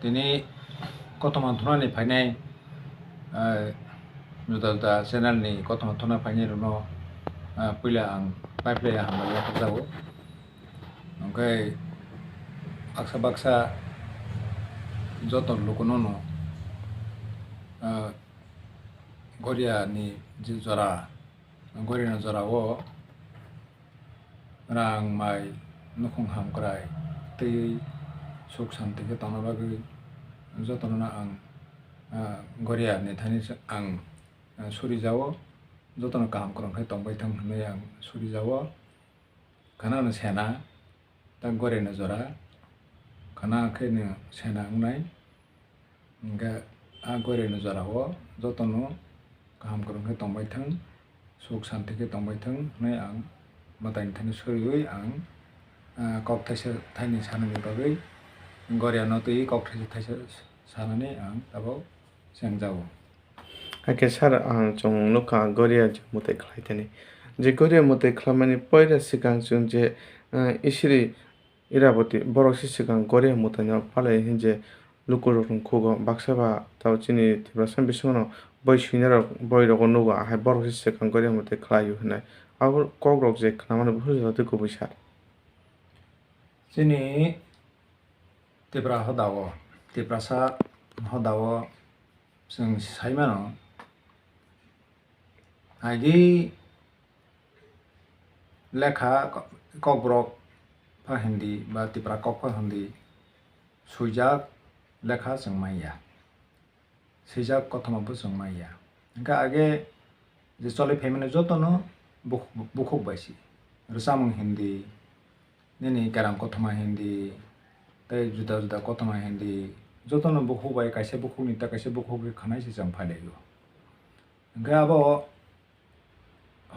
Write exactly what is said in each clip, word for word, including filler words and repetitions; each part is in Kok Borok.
Tini kothoma thunani phainai, ah, juda juda channel ni kothoma thuna phainai rokno, ah, puila ang paiphilai hambai yaphar jago. Hwnkhe baksa baksa joto lukuno no, ah, Goria ni je jora, Goria ni jora o rang mai nukhung hamkrai twiwi suk santi khe tongna bagwi jotono no ang, ah, Goria ni thani ang, ah, suri jao, jotono kaham kwrwng khe tongbai thang hwnwi ang suri jao. Khana no sena, ta Goria ni jora, khana khe no sena wngnai. Hwnkhe a Goria ni jora o jotono kaham kwrwng khe tongbai thang, suk santi khe tongbai thang hwnwi ang mwtai ni thani suriwi ang, ah, kok thaisa thaini sanani bagwi Goria no twiwi kok thaisa thaisa sanani ang tabuk chengjago. Hakhe sir, ang chwng nukha Goria je mwtai khlai thani. Je Goria mwtai khlaimani poila swkang chwng je, ah, Isiri Iraboti, borok se swkang Goria mwtaino palai hinje lukurokni khugo. Baksa ba tao chini Tiprasa bisingono boi swinarok, boirogo nugo, ahai borok se swkang Goria mwtai khlaio hinwi. Abo kokrok je khnamani buphuru jora tei kubui sar. Chini Tipra hodao, Tiprasa hodao chwng sai mano, agi lekha ko-, kokborok pha Hindi ba Tipra kok pha Hindi swijak lekha chwng manya. Swijak kothoma bo chwng manya. Hwnkhe age je choli phaimani jotono buk-, bukhuk bai si. Rwchapmung Hindi, nini kerang kothoma Hindi, tei juda juda kothoma Hindi, jotono bukhuk bai kaisa bukhukni ta kaisa bukhuk khe khwnai se chwng phailaio. Hwnkhe abo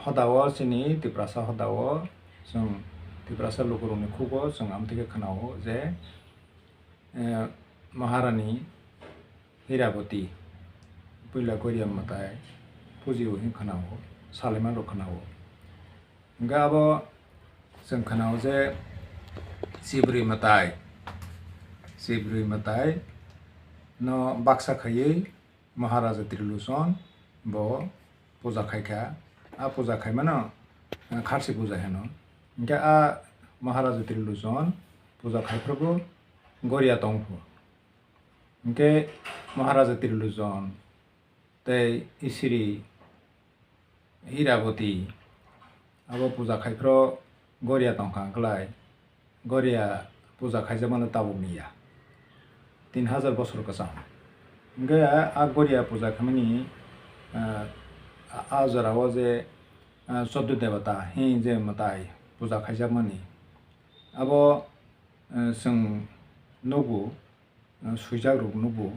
hodao chini Tiprasa hodao chwng Tiprasa lukurokni khugo chwng amtwi khe khwnao je, eh, Maharani Hiraboti puila Goria mwtai pujio hwnwi khwnao, salaimanrok khwnao. Hwnkhe abo chwng khwnao je chibrwi mwtai, chibrwi mwtai no baksa khaiwi Maharaja Trilochon bo puja khai kha. A puja khaimano, eh, Kharsi puja hino. Hwnkhe a Maharaja Trilochon puja khai phuru Goria tong phu. Hwnkhe Maharaja Trilochon tei Isiri Iraboti abo puja khai phuru Goria tong kha hwnkhe lai. Goria puja khaijakmano tabukni ya, tin hajar bosor kwcham. Hwnkhe a Goria puja khaimani, ah, a jorao je, ah, Choddo Debata hwnwi je mwtai puja khaijakmani, abo, ah, chwng nugo. Swijak rok nugo.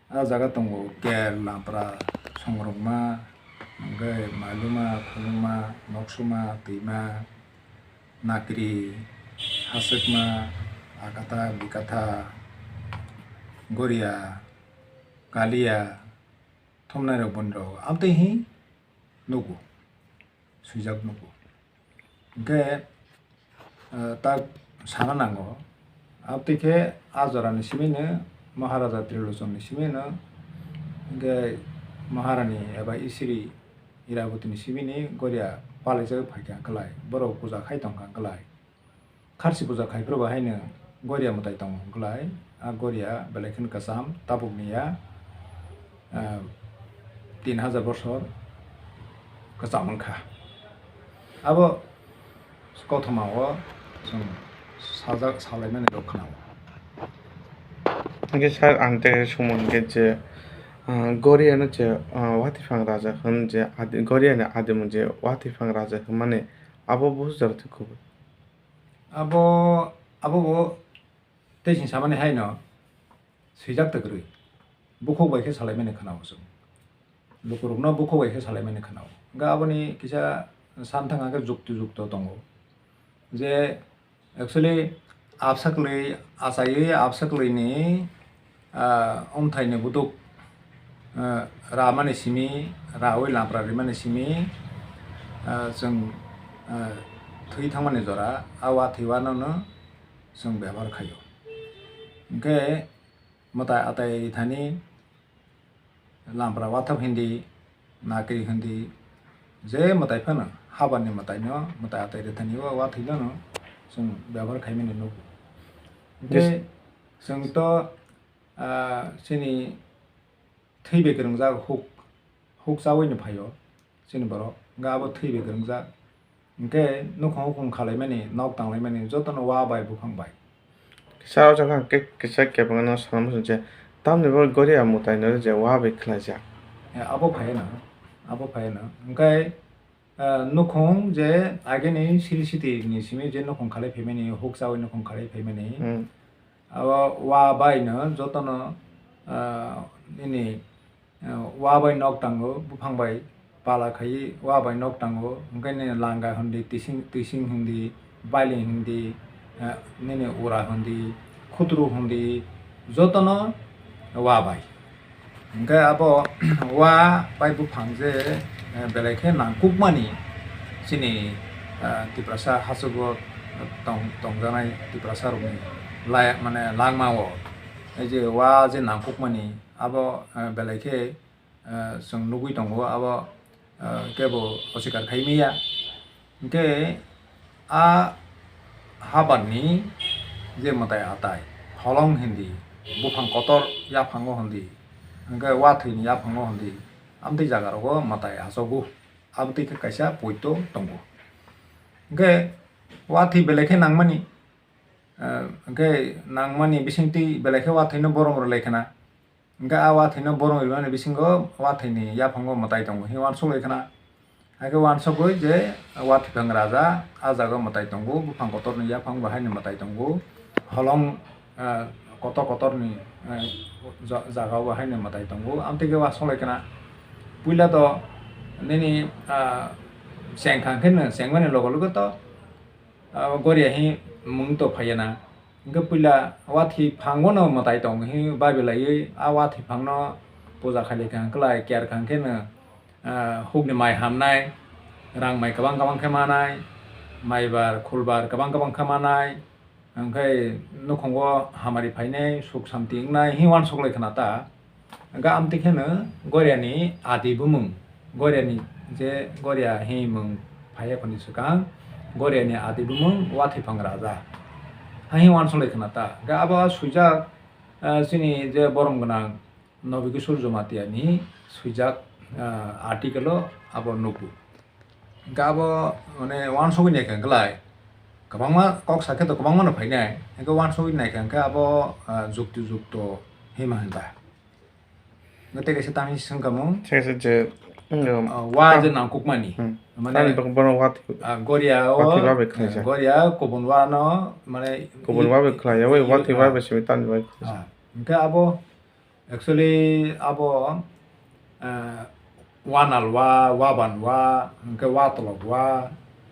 A jaga tongo ker, lampra, songrokma, hwnkhe mailuma, khuluma, noksuma, twima, nakri, haswkma, akatha, bikatha, goria, kalia, thumnairok boni rok amtwi hi nugo, swijak nugo. Hwnkhe, eh, tak sana nango. Abtwi khe a jorani simi no Maharaja Trilochon ni simi no, hwnkhe Maharani eba Isiri Iraboti ni simi ni goria palaijak phaikha hwnkhe lai, borok puja khai tongkha hwnkhe lai. Kharsi puja khai phuru bo haino goria mwtai tongo hwnkhe lai, a goria belai kheno kwcham, tabukni ya, ah, tin hajar bosor kwcham wngkha. Abo kothoma o chwng sajak, salaimani rok khwnao. Hwnkhe sir, ang tei sumung hwnkhe je, ah, goria no je, ah, wathiphang raja hwn je, adi-, goria ni adimung je wathiphang raja hwnmani abo bujar twi kubui. Abo, abo bo tei chwng samani haino swijak ta kwrwi. Bukhuk bai khe salaimani khwnao chwng. Lukurokno bukhuk bai khe salaimani khwnao. Hwnkhe aboni kisa santhang hwnkhe jukti jukto tongo. Je actually absa kwlwi, achaiwi absa kwlwini ah, omthaini buduk, ah, ramani simi, rawi lampra rimani simi, ah, chwng, ah, thwi thangmani jora, a wathiwano no chwng bebohar khaio. Hwnkhe mwtai atai rithani, lampra wathap hindi, nakri hindi, je mwtai phano habarni mwtaino, mwtai atai rithani o wathainono chwng byabohar khaimani nugo. Hwnkhe Yes. chwng to, ah, chini thwi bai kwrwngjak huk, huk chaui no phaio chini borok, hwnkhe abo thwi bai kwrwngjak. Hwnkhe nukhung ukhung khalaimani, nok tanglaimani jotono wa bai buphang bai. Kisa o jagao hwnkhe kisa kebengno sana muchung je, tamni bo goria mwtaino je wa bai khlaijak. Eh, abo phaiyano, abo phaiyano. Hwnkhe, eh, nukhung je agini siri siti ni simi je nukhung khalai phaimani, huk chaui nukhung khalai phaimani. Hmm. Abo wa bai no jotono, ah, nini, ah, wa bai nok tango, buphang bai pala khai wa bai nok tango, hwnkhe nini langa hindi, tising, tising hindi, bailing hindi, ah, nini ura hindi, khutru hindi, jotono wa bai. Hwnkhe abo wa bai buphang je, eh, belai khe nangkukmani chini, eh, Tiprasa hachugo tong-, tongjaknai Tiprasa rokni lai-, mane langmao. Ei je wa je nangkukmani abo, eh, belai khe, eh, chwng nugui tongo abo, eh, kebo osikar khai manya. Hwnkhe a habarni je mwtai atai, holong hindi, buphang kotor yaphango hindi, hwnkhe wathwini yaphango hindi, amtwi jaga rogo mwtai achogo, amtwi khe kaisa poito tongo. Hwnkhe wathwi belai khe nangmani, eh, hwnkhe nangmani bisingtwi belai khe wathwino borom rwlai khna. Hwnkhe a wathwino borom rimani bisingo wathwini yaphango mwtai tongo hinwi uansuk lai khna. Haikhe uansukgwi je wathwi phang raja a jaga mwtai tongo, buphang kotorni yaphang bo haino mwtai tongo, holong, eh, kotor kotorni, eh, ja-, jaga bo haino mwtai tongo. Amtwi khe uansuk lai khna. Puila to nini, ah, chengkha khe no, chengmani logo logo to, ah, goria hi mung to phaiya na. Hwnkhe puila wathwi phango no mwtai tong hi babilaiwi a wathwi phangno puja khailai kha hwnkhe lai care kha hwnkhe no, ah, hukni mai hamnai, rang mai kwbang kwbang khe manai, maibar khulbar kwbang kwbang khe manai, hwnkhe nukhungo hamari phainai, suk santi wngnai hi uansuk lai khna ta. Hwnkhe amtwi kheno Goriani adi bumung, Goriani je Goria himung phaiya khoni swkang, Goriani adi bumung Wathwiphang Raja. Hai himwi uansuk lai khna ta. Hwnkhe abo swijak, ah, chini je borom gwnang Nobi Kishore Jamatia ni swijak, ah, article o abo nugo. Hwnkhe abo, mane, uansugwi naikha hwnkhe lai, kwbangma kok sakhe to kwbangma no phainai, hwnkhe uansugwi naikha hwnkhe abo, ah, jukti jukto hima hinba. Hwnkhe tei kaisa tamni swngkhamung, Tei kaisa je, hmm, ah, wa ah, je nangkukmani. Hmm. Mane, tamni bagwi bono wa thwi-, ah, Goria o, wa thwi ba bai khlaijak. Goria kubun wa no, mane, kubun i-, wa bai khlaiya, oi, i-, wa thwi ba ah, bai simi tamni bai khlaijak. Ah, hwnkhe abo Actually, abo, eh, wanal wa, waban wa, hwnkhe watolok wa,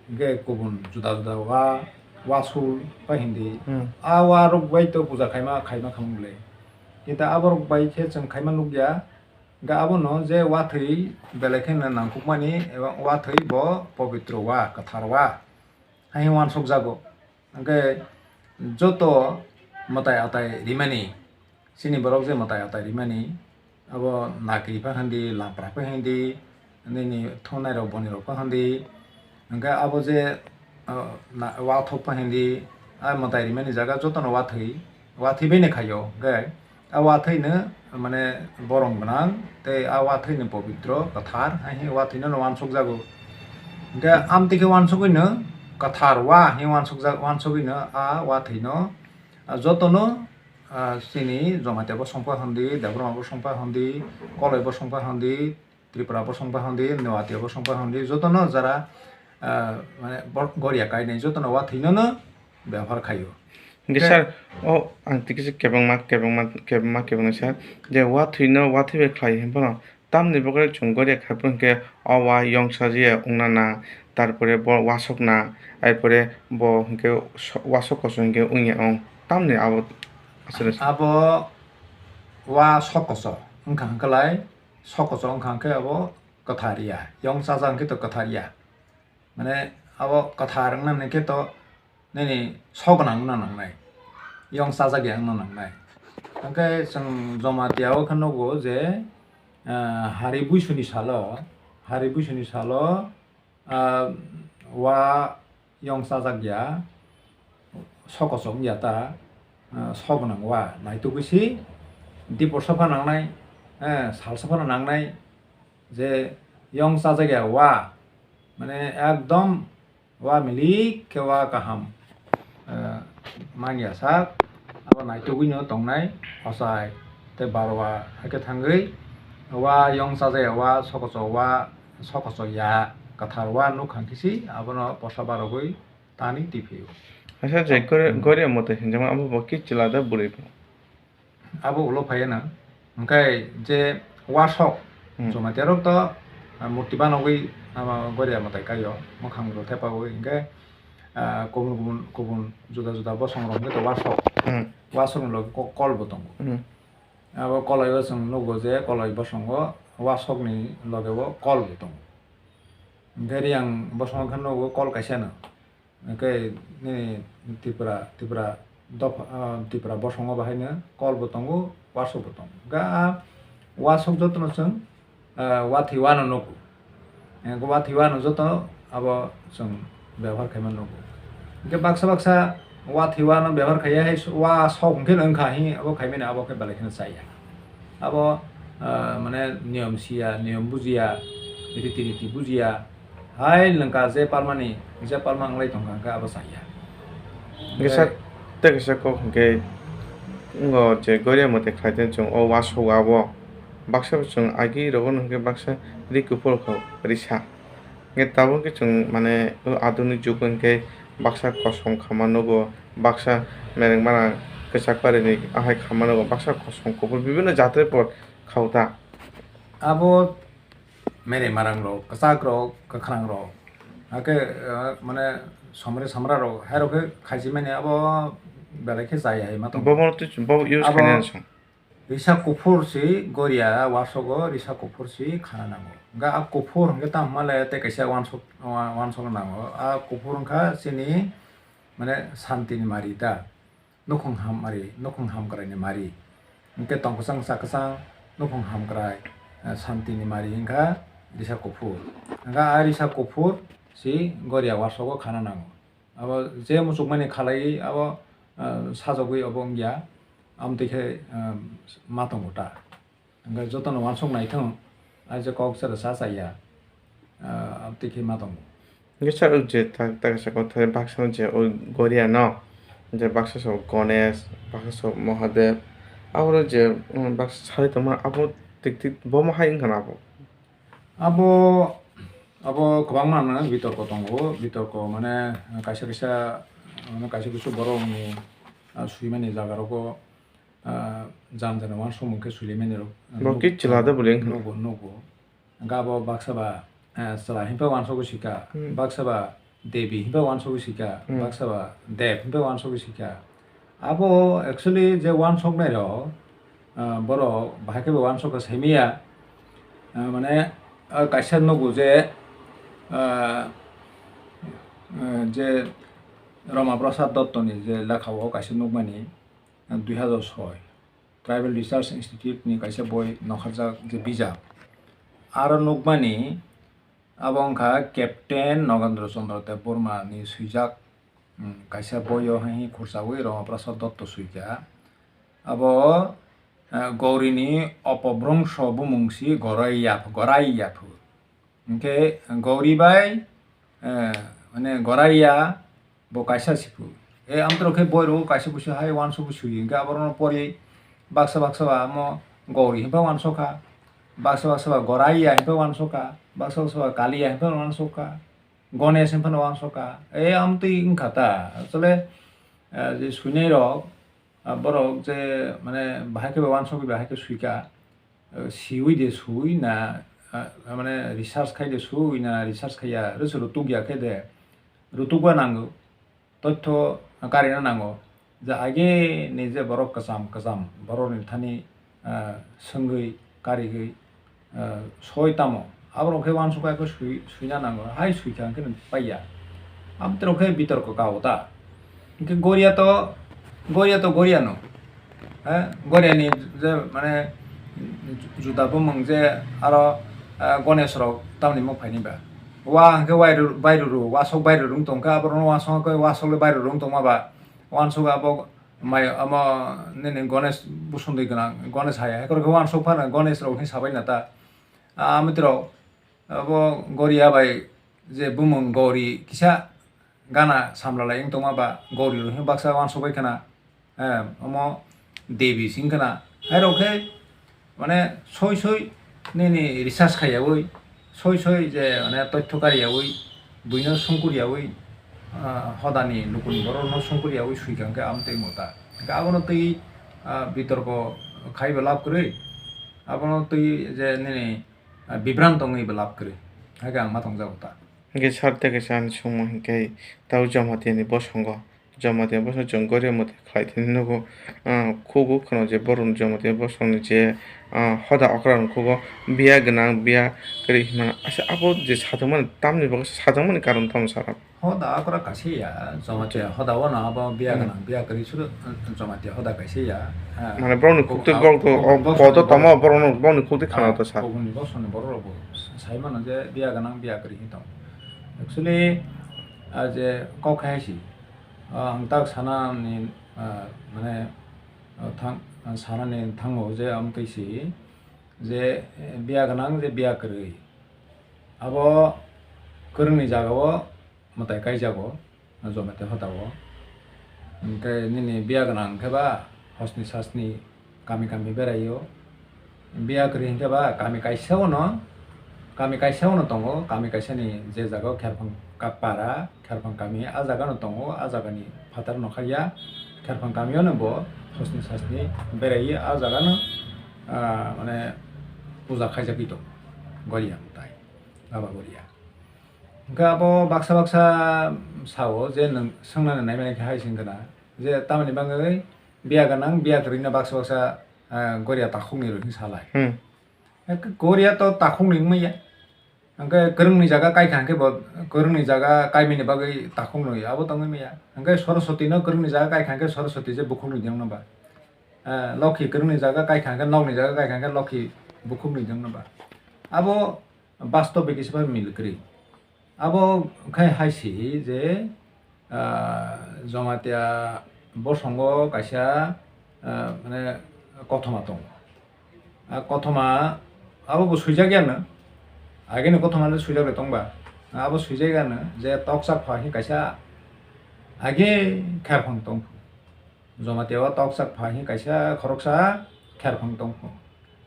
hwnkhe kubun juda juda wa, wasul bai hindi. Hmm. A wa rok bai to puja khaima, khaima khamung le. Kintu abo rok bai khe chwng khaima nukya. Hwnkhe abono je wathwi belai kheno nangkukmani, eba wathwi bo pobitro wa, kwthar wa. Hai uansukjago. Hwnkhe joto mwtai atai rimani, chini borok je mwtai atai rimani, abo nakri pha hindi, lampra pha hindi, nini thungnai rok boni rok pha hindi, hwnkhe abo je, ah, na-, wathok pha hindi, a mwtai rimani jaga jotono wathwi, wathwi bai no khaio, hwnkhe a wathwino, mane, borom gwnang tei a wathwino pobitro, kwthar hai hwnwi wathwino no uansukjago. Hwnkhe amtwi khe uansugwino kwthar wa hwnwi uansukjak, uansugwino a wathwino, ah, jotono, ah, chini Jamatia bo songpa hindi, Debbarma bo songpa hindi, Koloi bo songpa hindi, Tripura bo songpa hindi, Noatia bo songpa hindi, jotono jara, ah, mane, bor-, Goria kainai jotono wathwino no byabohar khaio. Hwnkhe Tei sir, o ang tei kisa kebengma, kebengma, kebengma, kebengma sir, je wathwino, wathwi bai khlai hwnphano, tamni bagwi chwng Goria khai phuru hwnkhe o wa yongsa je wngna nang, tarpore bo wasok nang, aipore bo hwnkhe so-, wasok koso hwnkhe wngya wng, tamni abo aswk. Abo wa sok koso wngkha hwnkhe lai, sok koso wngkha hwnkhe abo kwthar ya, yong chajak hwnkhe to kwthar ya. Mane abo kwthar wngna hwnkhe to nini sok gwnang wngna nangnai, yong chajak ya wngna nangnai. Hwnkhe chwng Jamatia o khe nugo je, ah, hari buisuni salo, hari buisuni salo, ah, wa yong chajak ya, sokochok wng ya ta, ah, sok nang wa naitugwi si, dipor sofa nangnai, eh, sal sofa nangnai, je yong chajak ya wa, mane ekdom wa milik khe wa kaham, eh, manya sak, abo naitugwino tongnai ochai tei barwa haikhe thangwi wa yong chajaya wa sokocho wa sokocho ya kwthar wa nukhang kisi abono posa barogwi tani tiphio. Asa je gore, gore mote hinjama abo bo kichila da bwrwi bo. Abo ulo phaiya na. Hwnkhe je wasok, hmm, Jamatia rok to, ah, murti banogwi, ah, goria mwtai kaio, mwkhang rok thepawi hwnkhe, ah, kubun kubun, kubun juda juda bosong rok hwnkhe to wasok. Hmm. Wasok ni loge ko-, kol bo tongo. Hmm. Abo koloi o chwng nugo je koloi bosongo wasok ni loge o kol bo tongo. Hwnkhe Reang bosongo khe nugo kol kaisa no. Hwnkhe nini Tripura, Tripura dopha, ah, Tripura bosongo bahaino kol bo tongo, wasok bo tongo. Hwnkhe a wasok jotono chwng, ah, wathwi wano nugo. Hwnkhe wathwi wano joto abo chwng bebohar khaima nugo. Hwnkhe baksa baksa wathwi wano bebohar khaiya hai wasok hwnkhe wngkha hi abo khaimani abo khe belai kheno chaya. Abo, ah, mane niyom siya, niyom bujiya, riti niti bujiya. Hai lengka je palmani, je palma wnglai tongkha hwnkhe abo chaya. Hwnkhe sir, tei kaisa kok hwnkhe, ngo je goria mwtai khlai tong chwng o wasok abo. Baksa bo chwng agi rogo hwnkhe baksa ri kuphur kho risa. Hwnkhe tabuk khe chwng mane o adhuni jug hwnkhe baksa kosom khama nugo, baksa mereng marang kwchak barini ahai khama nugo, baksa kosom kuphur bibinno jatri por khao ta. Abo mere marang rok, kwchak rok, kwkhrang rok, hakhe, eh, mane somre samra rok, hai rok khe khaijimani abo belai khe chaya hai ma tongo. Bobo twi bo use abo khainani song. Risa kuphur si goria wasogo risa kuphur si khana nango. Hwnkhe a kuphur hwnkhe tamo le tei kaisa wansok, wa-, wansok nango. A kuphur wngkha chini mane santini mari ta. Nukhung ham mari, nukhung hamkrai ni mari. Hwnkhe tong kwchang cha kwchang nukhung hamkrai, eh, santini mari wngkha risa kuphur. Hwnkhe a risa kuphur si goria wasogo khana nango. Abo je muchukmani khalai abo, eh, sajagwi obo wngya, amtwi khe, eh, ma tongo ta. Hwnkhe jotono wansuk naithung, aje kok chara cha chaya, ah, twi khe ma tongo. Hwnkhe sir, o je ta-, ta kaisa kok thai baksa je o goria no, je baksa so Ganesh, baksa so Mahadev, aboro je, um, baksa sai tongma abo tik tik bo ma hai wngkha na abo? Abo, abo kwbangma no bitorko tongo, bitorko mane kaisa kaisa, mane kaisa kaisa borok ni, ah, swimani jaga rogo, ah, jani jani wansukmung khe suilaimani rok, ah, bo nugo, kichila de bwlwi wngkha. Nugo, nugo. Hwnkhe abo baksa ba, ah, chwla hinpha wansugwi sika, hmm, baksa ba devi hinpha wansugwi sika, hmm, baksa ba dev hinpha wansugwi sika. Abo actually je wansuknai rok, ah, borok bahai khe bo wansuk kha saimanya, ah, mane, ah, kaisa nugo je, ah, ah, je Rama Prasad Dotto ni je lekha o kaisa nukmani, dui hazar soi, Tribal Research Institute ni kaisa boi nokharjak je bijap. Aro nukmani abo wngkha Captain Nogendra Chandra Debbarma ni swijak, um, kaisa boi o hai khursaui Rama Prasad Dotto swikha. Abo, eh, Gauri ni opobhrongso bumung si Gorai Yaph-, Gorai Yaphu. Hwnkhe Gauri bai, eh, mane Goraiya bo kaisa siphuru. E amtwrok khe boirok kaisa kusu hai wansugwi sui hwnkhe aborokno pori baksa baksa ba amo Gauri hinpha wansokha, baksa baksa ba Goraiya hinpha wansokha, baksa baksa ba Kaliya hinpha wansokha, Ganesh hinphano wansokha. E amtwi wngkha ta. Asole, eh, je suinairok, ah, borok je mane bahai khe ba wansogwi bahai khe suikha, eh, siwi de sui na, ah, mane research khai de sui na research khaiya, rwchwlo tukya khe de rwtukba nango, tothyo karina nango, je age ni je borok kwcham kwcham borok ni thani, ah, swngwi karigwi, ah, soi tamo, aborok khe wansukha khe sui-, suina nango, hai suikha hwnkhe paiya. Amtwrok khe bitorko kao ta. Hwnkhe Goria to, Goria to Goria no. Eh, Goriani je mane juda bumung je aro, eh, Ganesh rok tamni mung phaini ba. Wa hwnkhe wai ru-, bai ruru, wasok bai ruru wng tongkha, aborokno wasok hwnkhe wasok le bai ruru wng tongma ba. Wansuk abo mai amo nini Ganesh bosondwi gwnang, Ganesh hai hai. Hekorkhe wansuk phano Ganesh rok hwnwi sabai na ta. Ah, amitwrok abo Goria bai je bumung Gauri kisa gana samlalai wng tongma ba Gauri rok hwnwi baksa wansuk bai khna. Eh, omo Devi sing khna. Hai rok khe mane soi soi nini research khaiyaui, soi soi je mane toitho kariyaui, buino songkuriyaui, ah, hodani nukuni borokno songkuriyaui sui kha hwnkhe amo tei mota. Hwnkhe abono twi, ah, bitorko khaibo lab kwrwi, abono twi je nini, ah, bibranto wngwi bo lab kwrwi. Hai khe ang ma tongjago ta. Hwnkhe sarte kaisa ani songmung hwnkhe tao Jamatia ni bosongo. Jamatia bosong chwng Goria mate khlai thani nugo, ah, khugo kheno je borok Jamatia bosong ni je, ah, hoda okra rok khugo biya gwnang biya kwrwi hinmano. Asa abo je sajakmani tamni bagwi sajakmani karon tamo sara? Hoda okra kaisa ya, Jamatia hoda o no abo biya Hmm. gwnang biya kwrwi suru, Jamatia hoda kaisa ya. Ah, Mane borokni kok-, khuktwi ah, borok to, kok-, o bosong kodo ni tamo borok, borokno borokni khuktwi khana ah, to sa. Koboni bosong ni borok rok bo sai mano je biya gwnang biya kwrwi hin tong. Actually, ah, je kok hai si, ah, ang tak sana ni, ah, mane, ah, thang, ah, sana ni thango je amtwi si je, eh, biya gwnang je biya kwrwi. Abo kwrwngni jaga o mwtai kaijago, Jamatia hoda o. Hwnkhe nini biya gwnang hwnkhe ba hosni sasni kami kami berai o. Biya kwrwi hwnkhe ba kami kaisa o no, kami kaisa o no tongo, kami kaisa ni je jaga o Kherphang ka-, para, Kherphang kami, a jaga no tongo, a jaga ni phatar no kha ya, Kherphang kami o no bo hosni sasni berai o, a jaga no, ah, mane puja khaijagwi tongo, Goria mwtai, Baba Goria. Hwnkhe abo baksa baksa sao je nwng swngnani naimani khe hai se wngkha na, je tamoni bagwi biya gwnang biya kwrwino baksa baksa, ah, Goria takhukni rw hwnwi salai. Hmm. Hwnkhe Goria to takhukni wngmaya. Hwnkhe kwrwngni jaga kaikha hwnkhe bo kwrwngni jaga kaimani bagwi takhuknwi abo tongwi maya. Hwnkhe Saraswati no kwrwngni jaga kaikha hwnkhe Saraswati je bukhuknwi di wngno ba. Ah, Lokhi kwrwngni jaga kaikha hwnkhe nokni jaga kaikha hwnkhe Lokhi bukhuknwi di wngno ba. Abo Bastob bai kisa bai mil kwrwi. Abo khai hai si je, ah, Jamatia bosongo kaisa, ah, mane kothoma tongo. A kothoma abo bo swijak ya no. Agini kothoma le swijak de tongba. Abo swijak ya no je Tokchak pha hi kaisa age Kherphang tong. Jamatia o Tokchak pha hi kaisa khoroksa Kherphang tongkho.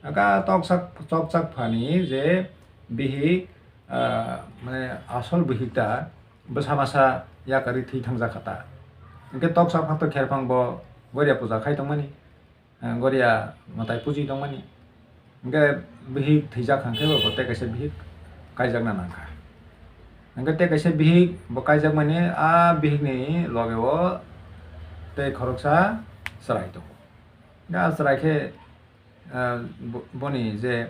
Aka Tokchak, Tokchak phani je bihik, ah, mane asol bihik ta bwsa masa yakarwi thwi thangjakha ta. Hwnkhe Tokchak pha to Kherphang bo Goria puja khai tongmani, ah, Goria mwtai puji tongmani. Hwnkhe bihik thwijak hwnkhe bo tei kaisa bihik kaijakna nangkha. Hwnkhe tei kaisa bihik bo kaijakmani a bihikni logeo tei khoroksa chwrai tongo. Hwnkhe a chwrai khe, ah, bo-, boni je,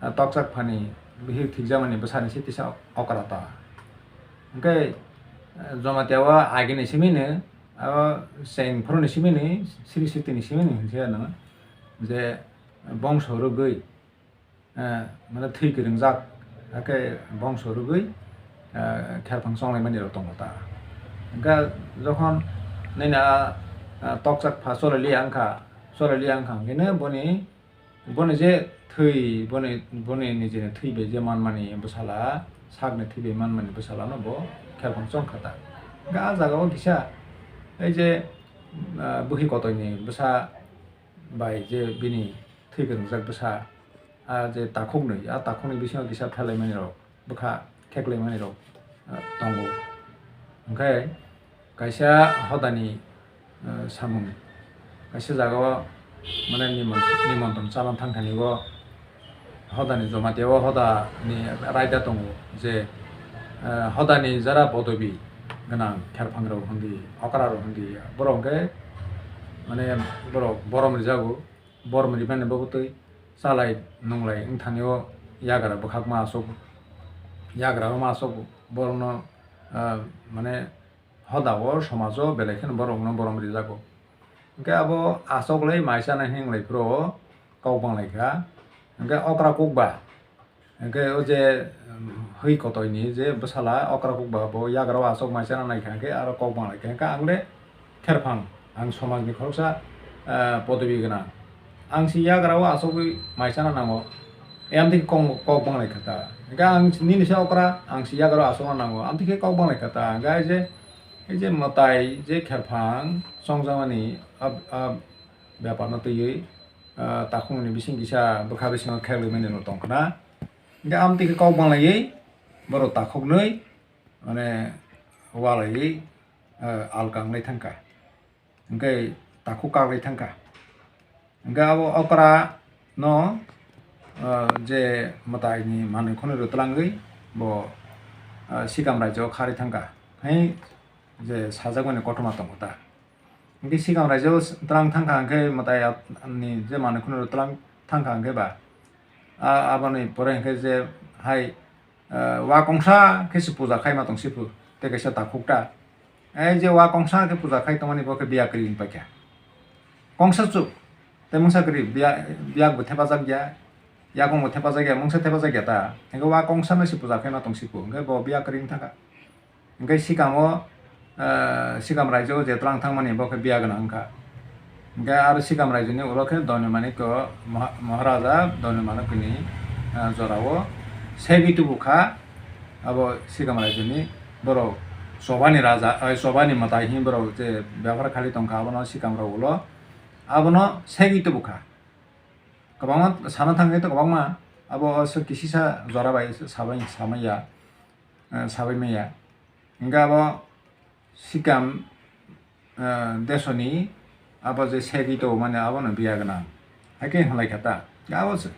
ah, Tokchak phani bihik thwijamani bwsani se tisa okra ta. Hwnkhe, ah, Jamatia o agini simini, abo cheng phuruni simini, siri sitini simini hwnse ano je bongso rwgwi, eh, mane thwi kwrwngjak, hakhe bongso rwgwi, eh, Kherphang chonglaimani rok tongo ta. Hwnkhe jokhon nini a, a, Tokchak pha choli liya wngkha, choli liya wngkha hwnkhe boni, boni je thwi, boni, boni nijini thwi bai je manmani bwsala, sakni thwi bai manmani bwsala no bo Kherphang chongkha ta. Hwnkhe a jaga o kisa ei je, ah, bwkhwi kotoini bwsa bai je bini thwi kwrwngjak bwsa, a je takhuknwi, a takhukni bisingo kisa phelaimani rok, bwkha kheklaimani rok, ah, tongo. Hwnkhe kaisa hodani, ah, samung, kaisa jagao mane nimon-, nimontron chana thangthani o hodani Jamatia o hodani raida tongo je, ah, hodani jara podobi gwnang Kherphang rok hwndi, okra rok hwndi, borok hwnkhe mane borok borom rijago. Borom ribani bagwi twi chalai nunglai wngthani o yagra bwkhak ma aswk, yagra o ma aswk borokno, ah, mane hoda o somajo belai kheno borokno borom rijago. Hwnkhe abo achoklai mai chana hinlai phuru kok banglaikha. Hwnkhe okra kukba, hwnkhe o je, um, hwi kotoini je bwsala okra kukba bo yagra o achok mai chana naikha, hwnkhe aro kok banglaikha. Hwnkhe ang de kherphang, ang somajni khoroksa, ah, podobi gwnang. Ang si yagra o achogwi mai chana nango. E amtwi kok, kok banglaikha ta. Hwnkhe ang nini se okra, ang si yagra o achogna nango. Amtwi khe kok banglaikha ta. Hwnkhe ai je, ei je mwtai, je kherphang chongjakmani, ah, ah, bepar no twiwi, ah, takhukni bising kisa bwkha bisingo khelwi mani no tongkhna. Hwnkhe amtwi khe kok banglaiwi borok takhuknwi, mane, walaiwi, ah, alka wnglai thangkha. Hwnkhe takhuk kaklai thangkha. Hwnkhe abo okra no, ah, je mwtaini manwi khwnwi rw twlangwi bo, ah, Sikam raijao kharwi thangkha. Hai je sajakmani kothoma tongo ta. Hwnkhe Sikam raijao twlang thangkha hwnkhe mwtai ni je manwi khwnwi rw twlang thangkha hwnkhe ba, ah, aboni pore hwnkhe je hai, ah, wa kongsa khe se puja khaima tong siphu, tei kaisa takhuk ta. Ei je wa kongsa khe puja khai tongmani bo khe biya kwrwi wng paikha. Kongsa chuk, tei mungsa kwrwi biya, biyak bo thepajak ya, yakung bo thepajak ya, mungsa thepajak ya ta. Hwnkhe wa kongsa no se puja khaima tong siphu, hwnkhe bo biya kwrwi wng thangkha. Hwnkhe Sikamo, ah, Sikam raijao je twlang thangmani bo khe biya gwnang wngkha. Hwnkhe aro Sikam raijoni ulo khe Doni Manikyo Maha-, Maharaja Doni Manikyo ni, ah, jorao segwi tubu kha. Abo Sikam raijoni borok Chobani raja, ai, Chobani mwtai hwnwi borok je bebhar khali tongkha, abono Sikam rok ulo abono segwi tubu kha. Kwbangma sana thangkhe to kwbangma abo aswk kisisa jora bai sabai samaiya, eh, sabai maya. Hwnkhe abo Sikam, eh, desoni abo je segwi tongmani abono biya gwnang. Haikhe hwnlaikha ta. Abo se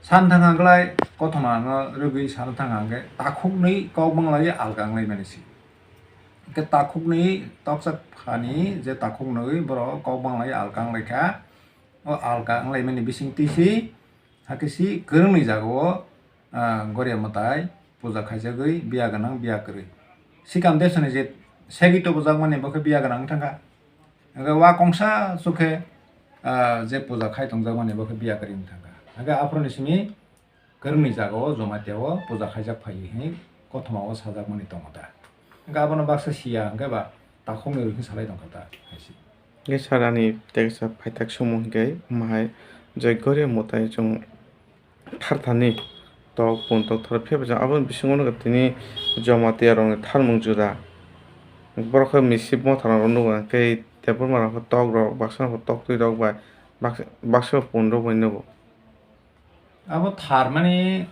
san thangkha hwnkhe kothoma no rwgwi sana thangkha hwnkhe takhuknwi kok banglawi alka wnglaimani se. Hwnkhe takhuknwi toksa phani je takhuknwi borok kok banglawi alka wnglaikha. O alka wnglaimani bisingtwi se, hakhe se kwrwngni jagao, ah, Goria mwtai puja khaijagwi biya gwnang biya kwrwi. Sikam desoni je segwi tubujakmani bo khe biya gwnang wng thangkha. Hwnkhe wa kongsa chukhe, ah, je puja khai tongjakmani bo khe biya kwrwi wng thangkha. Hwnkhe aphuruni simi kwrwngni jagao Jamatia o puja khaijak phaiwi hwnwi kothoma o sajakmani tongo ta. Hwnkhe abono baksa siya hwnkhe ba takhukni rwi khe salai tongkha ta hai se. Hwnkhe sir ani teksa phaithak sumung hwnkhe mahai je Goria mwtai chwng tharthani tok pun tok thar phiyaba chwng aboni bisingo nukha tini Jamatia rokni tharmung juda. Borok khe misip motha rok nugo hwnkhe Debbarma rok khe tok rok baksa rok khe tok twi rok bai baksa, baksa pun rok bai nugo. Abo tharmani,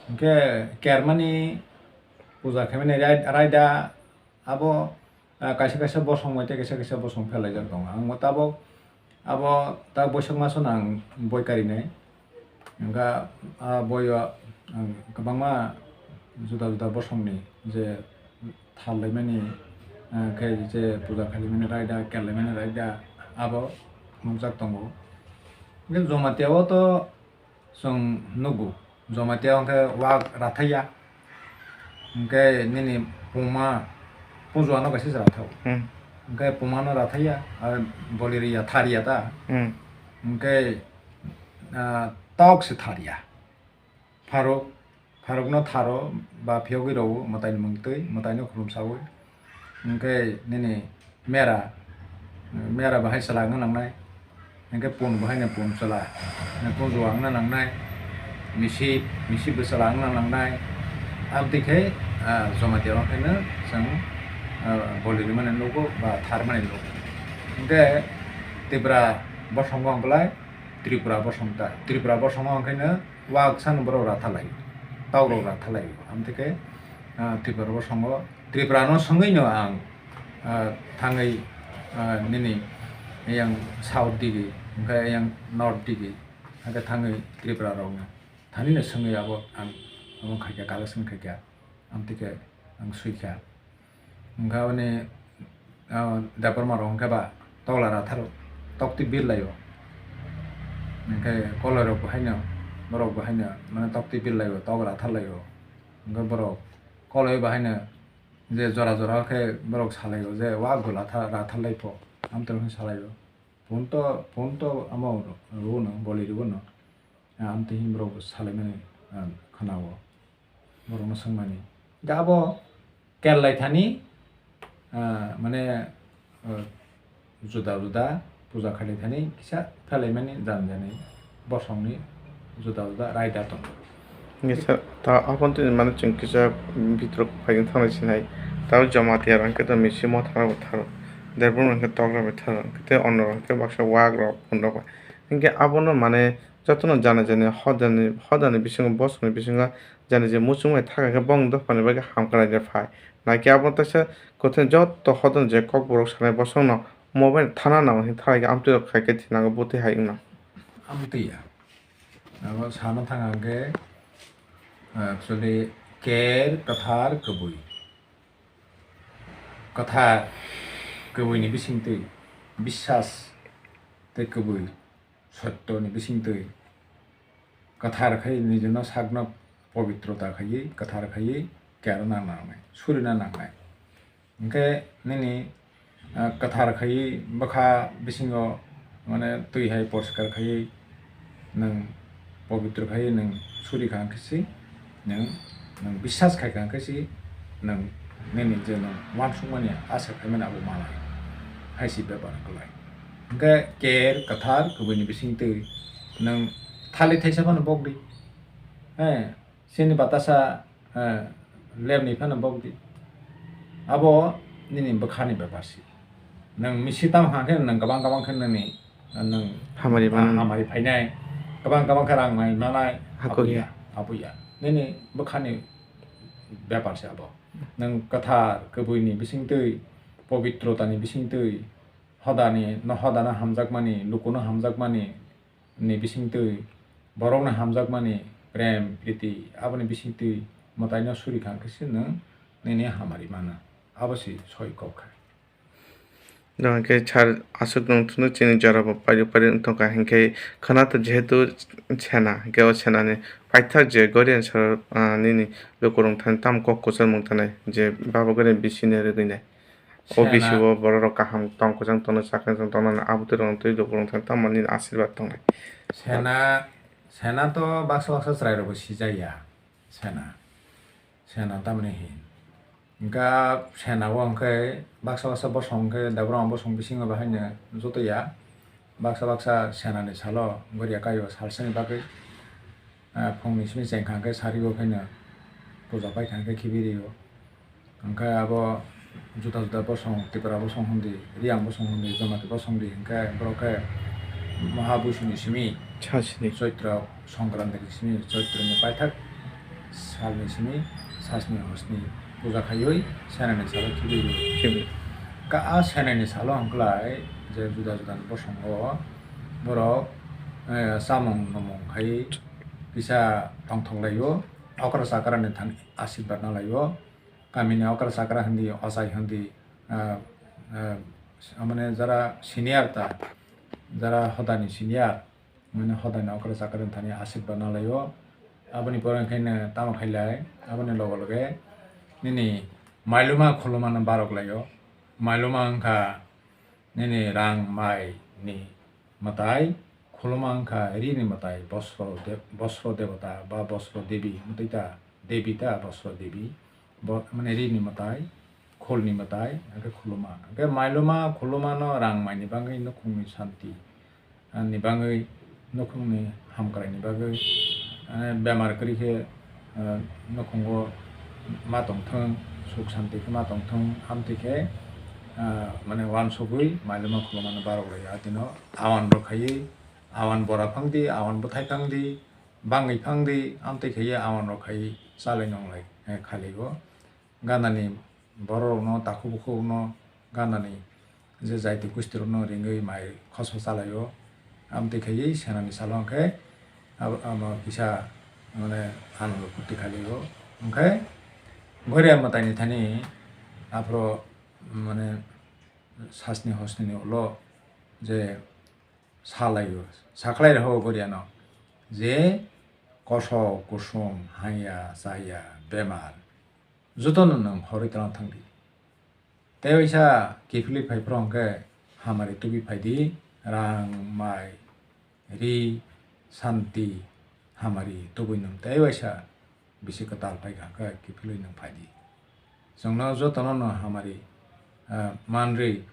hwnkhe kermani, puja khaimani rai-, raida, abo, ah, kaisa kaisa bosong bai tei kaisa kaisa bosong phelaijak tongo. Ang bo tabok, abo ta boisak maso no ang boi karinai. Hwnkha, ah, boio ang kwbangma juda juda bosongni je thar laimani, ah, khe je puja khailaimani raida, ker laimani raida, abo nukjak tongo. Hwnkhe Jamatia o to chwng nugo, Jamatia o hwnkhe wak rathaiya, hwnkhe nini puma, pujuano kaisa se rathao. Hmm. Hwnkhe pumano rathaiya, ar boliriya, thariya ta. Hmm. Hwnkhe, ah, tok se thariya. Pharuk, pharukno tharo ba phiyogwi rwo mwtaini mungtwi, mwtaino khulumsaui. Hwnkhe nini mera, mera bahai chwla wngna nangnai. Hwnkhe pun bahaino pun chwla, pun juwa wngna nangnai. Misip, misip bo chwla wngna nangnai. Amtwi khe, ah, Jamatia o khaino chwng, ah, boli rwmani nugo ba tharmani nugo. Hwnkhe Tripura bosongo hwnkhe lai Tripura bosong ta, Tripura bosongo hwnkhe no Waksa no borok ratha lai, tok rok ratha lai. Amtwi khe, ah, Tripura bosongo, Tripura no swngwi no ang, ah, thangwi, ah, nini yang south digi, hwnkhe yang north digi, hwnkhe thangwi Tripura rok no thani no swngwi abo ang, abo khaikha, collection khaikha, amtwi khe ang swikha. Hwnkhe aboni, ah, Debbarma rok hwnkhe ba tokla ratharo, tokti birlaio. Hwnkhe koloi rok bo haino, borok bo haino, mane tokti birlaio, tok ratharlaio. Hwnkhe borok koloi bo haino je jora jora khe borok salaio je wa gula tha-, ratharlai pho, amtwi rok hwn salaio. Phone to, phone to amo rwo no, boli rwo no. Ah, amtwi himrok bo salaimani, ah, khwnao. Borokno swngmani. Ga abo kerlai thani, ah, mane, ah, juda juda puja khalai thani kisa phelaimani jani jani bosongni juda juda raida tongo. Nisa ta aboni twi mane chwng kisa bitrok phaina thangnai sinai. Ta Jamatia rang khe to misi motha rok tharo. Derbung rang khe tokra bai tharo. Khe onno rang khe baksa wak rok phun rok bai. Hinkhe abono mane jotono jani jani hodani, hodani bisingo bosongni bisingo jani je muchung bai thaka khe bong dophani bagwi hamkrai de phai. Naikhe abo teisa kwthwini joto hodon je kokborok sanai bosongno mobile thana nango hin thalai khe amtwi rok khai khe thinango bwtwi hai wngno. Amtwi ya. Abo sana thang ang khe, actually, ker kwthar kwbwi. Kwthar kwbwini bisingtwi biswas tei kwbwi sottoni bisingtwi kwthar khai nijino sakno pobitrota khaiwi kwthar khaiwi kera nang nangnai, surina nangnai. Hinkhe nini, ah, kwthar khaiwi bwkha bisingo mane twi hai poriskar khaiwi nwng pobitro khaiwi nwng suri kha hinkhe si nwng, nwng biswas khai kha hinkhe si nwng nini je nwng uansukmani asa khaimani abo manai hai si bepar kwlai. Hinkhe ker kwthar kwbwini bisingtwi nwng thali thaisa phano bokdi. He, Chini batasa, eh, lemni phano bokdi. Abo nini bwkhani bepar si. Nwng misi tam hang khe nwng kwbang kwbang khe nini, eh, nwng hamari mano. Hamari phainai. Kwbang kwbang khe rang mai manai. Hako ya. Abo ya. Nini bwkhani bepar se abo. Nwng kwthar kwbwini bisingtwi, pobitrotani bisingtwi, hodani, no hodano hamjakmani, lukuno hamjakmani, ni bisingtwi borokno hamjakmani prem, priti, aboni bisingtwi mwtaino suri kha khe se nwng nini hamari mano. Abo se soi kok kha. Jahon khe sar aswk nwng thunu chini jorabo pairu pairu wng tongkha, hinkhe khwnato jehetu sena, hinkhe o senani paithak je Gorian sor, ah, nini lukurok thani tamo kok kwchangmung tanai je baba Gorian bisini rwgwinai. O Sena. Bisi o borok rok kaham tong kwchang tongno chakhe tongno abo twi rok twi lukurok thani tamo nini asirwad tongnai. Sena, sena to baksa baksa chwrai rok bo sijaya. Sena, sena tamni hin. Hingkha sena o hingkhe baksa baksa bosong hingkhe Deborama bosong bisingo bahaino jotoya. Baksa baksa senani salo Goria kaio salsani bagwi, ah, phungni simi chengkha hingkhe sari o khaino puja paikha hingkhe khibirio. Hingkhe abo juda juda bosong, Tripura bosong hwndi, Riyang bosong hwndi, Jamatia bosong di hingkhe borok khe Maha Buisuni simi Sasni. Choitra Songkranti ni simi, Choitra ni paithak salni simi sasni hosni puja khaiwi senani salo khibiwi. Khibi. Ka a senani salo hwnkhlai je juda juda ni bosongo borok, eh, chamung numung khai kisa tongthok laio, okra chakra ni thani asirwad na laio. Kamini okra chakra hindi, ochai hindi, ah, ah, mane jara senior ta, jara hodani senior, mane hodani okra chakra thani asirwad na laio. Aboni pore khaino tamo khailai, aboni loge loge nini mailuma khulumano barok laio. Mailuma wngkha nini rang mai ni mwtai, khuluma wngkha rini mwtai, bosro de-, bosro debota ba bosro debi, mwtai ta debi ta bosro debi, bo-, mane rini mwtai, khulni mwtai, hwnkhe khuluma. Hwnkhe mailuma, khulumano rang maini bagwi nukhungni santi, ani bagwi nukhungni hamkraini bagwi, eh, bemar kwrwi khe, eh, nukhungo ma tongthwng, suk santi khe ma tongthwng, amtwi khe, eh, mane uansugwi mailuma khulumano barok lai atino awan rok khaiwi, awan bora phangdi, awan bwthai phangdi, bangwi phangdi, amtwi khaiwi awan rok khaiwi chalai nonglai, eh, khaligo. Ganani bororokno, takhuk bukhukno ganani je jaiti gustirokno ringwi mai khoso chalaio. Amtwi khaiwi senani salo hwnkhe abo, amo kisa mane ano phuti khalio. Hwnkhe Goria mwtaini thani aphuru mane sasni hosnini ulo je salaio, sakhlai rw Goriano je kosok, kusum, hanya, chaya, bemar, jotono nwng horwi twlang thangdi. Tei waisa kiphilwi phai phuru hwnkhe hamari tubui phaidi, rang, mai, ri, santi, hamari tubui nwng tei waisa bisi kwtal paikha khe kiphilwi nwng phaidi. Chwngno jotono no hamari, ah, manrwi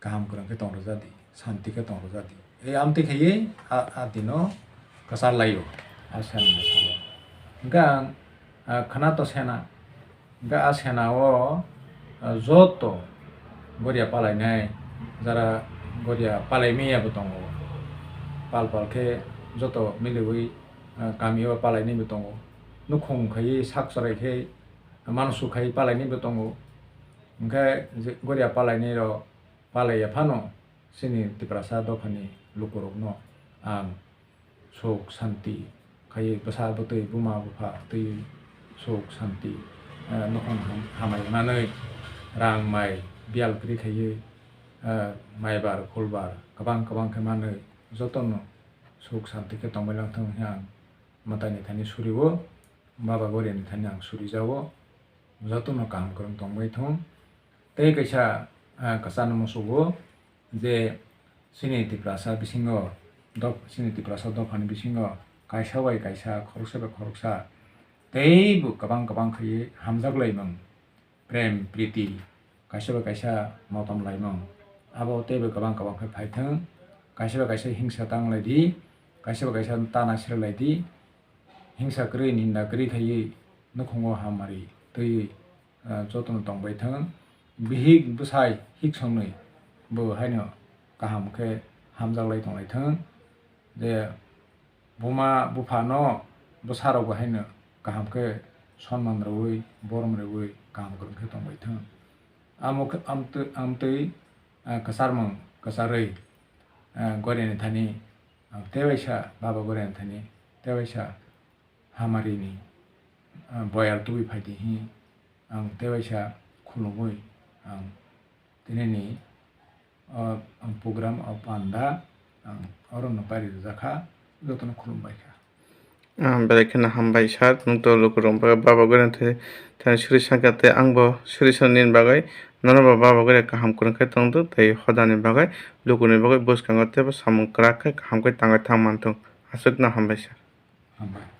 kaham kwrwng khe tong rwjadi, santi khe tong rwjadi. Ei amtwi khaiwi a, a dino kwchar laio, a sena salo. Hwnkhe ang, ah, khwna to sena, hwnkhe a sena o, ah, joto goria palainai, jara goria palai miyabo tongo. Pal pal khe joto miliwi, ah, kami o palainaibo tongo. Nukhung khaiwi sak chwrai khe mano su khaiwi palainaibo tongo. Hwnkhe je goria palainai rok palaiya phano chini Tiprasa dophani lukurokno ang suk santi khaiwi bwsa bwtwi buma bupha twi suk santi, eh, nukhung ham-, hamai manwi rang mai biyal kwrwi khaiwi, eh, maibar khulbar kwbang kwbang khe manwi jotono suk santi khe tongbai langthung hwnwi ang mwtaini thani surio, baba goriani thani ang surijago, jotono kaham kwrwng tongbai thung. Tei kaisa, ah, kwchano musugo je chini Tiprasa bisingo, dop-, chini Tiprasa dophani bisingo kaisa bai kaisa, khoroksa bai khoroksa teibo kwbang kwbang khaiwi hamjak laimung, prem, priti, kaisa bai kaisa motom laimung, abo teibo kwbang kwbang khe phaithung. Kaisa bai kaisa hingsa tang laidi, kaisa bai kaisa tana sre laidi, hingsa kwrwi, ninda kwrwi khaiwi nukhungo hamari twiwi, ah, jotono tongbai thung. Bihik bwsai hik songnwi bo haino kaham khe hamjak lai tong lai thung. Je buma buphano bwsarokbo haino kaham khe sonman rwui, borom rwui kaham kwrwng khe tongbai thung. Amo khe amtwi, amtwi, ah, kwcharmung kwcharwi, ah, goriani thani, ah, tewaisa baba goriani thani tewaisa hamarini, ah, boyal tubui phaidi hi ang tewaisa khulumui ang tinini, ah, ang program o panda ang orono pari rwjakha, jotono khulumbaikha. Ah, belai kheno hambai sir, nwng to lukurok bagwi baba goriani thani suri sakha tei ang bo suri sani nini bagwi nono bo baba gori kaham kwrwng khe tongdo tei hodani bagwi lukuni bagwi bwskango teibo samung kwrak khe kaham khe tangwi thang manthung. Aswkno hambai sir. Hambai.